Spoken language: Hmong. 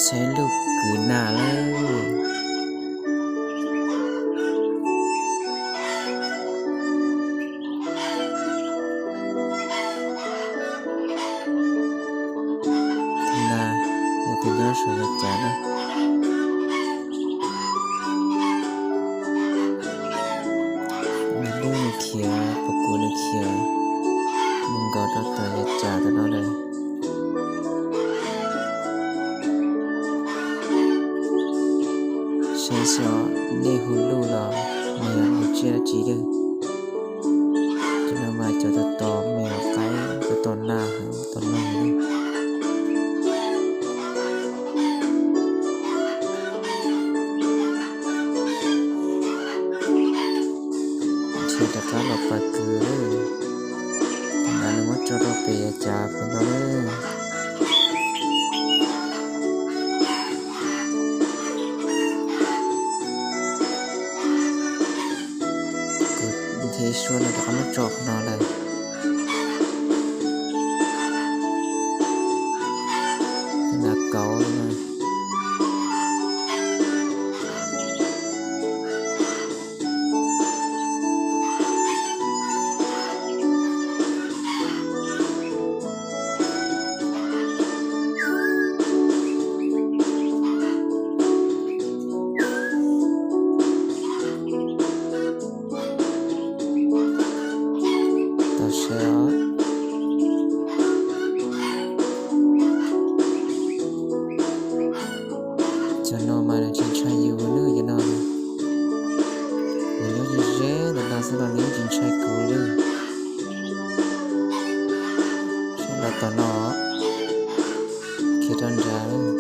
Saib lub kws nas lawm. Nas yog tus nyob saum yav cav na. Nws lub nws khiav, puas kuv nws khiav mus nkaus rau tom yav cav tom no lawm. Saib xyov nej hu luj los nws yog hu tsiaj dab tsi lawm. Cov no mas cov tos tos me nyuam qaib, tos tos nas, tos nas. Nrhiav rov qab los pais kws lawm. Nas nws muab tso rau pem yav cav pem no lawm. Kuv nrhiav ib suab no rov qab muab tso qhov no lawm. Nas kauv no. Tau saib os. Cov no mas nws tsis ntshai yus nawb, cov no. Nws nyob ze ze ntawm no xwb los nws yeej tsis ntshai kuv li. Saib los tom no, khiav rau nrad.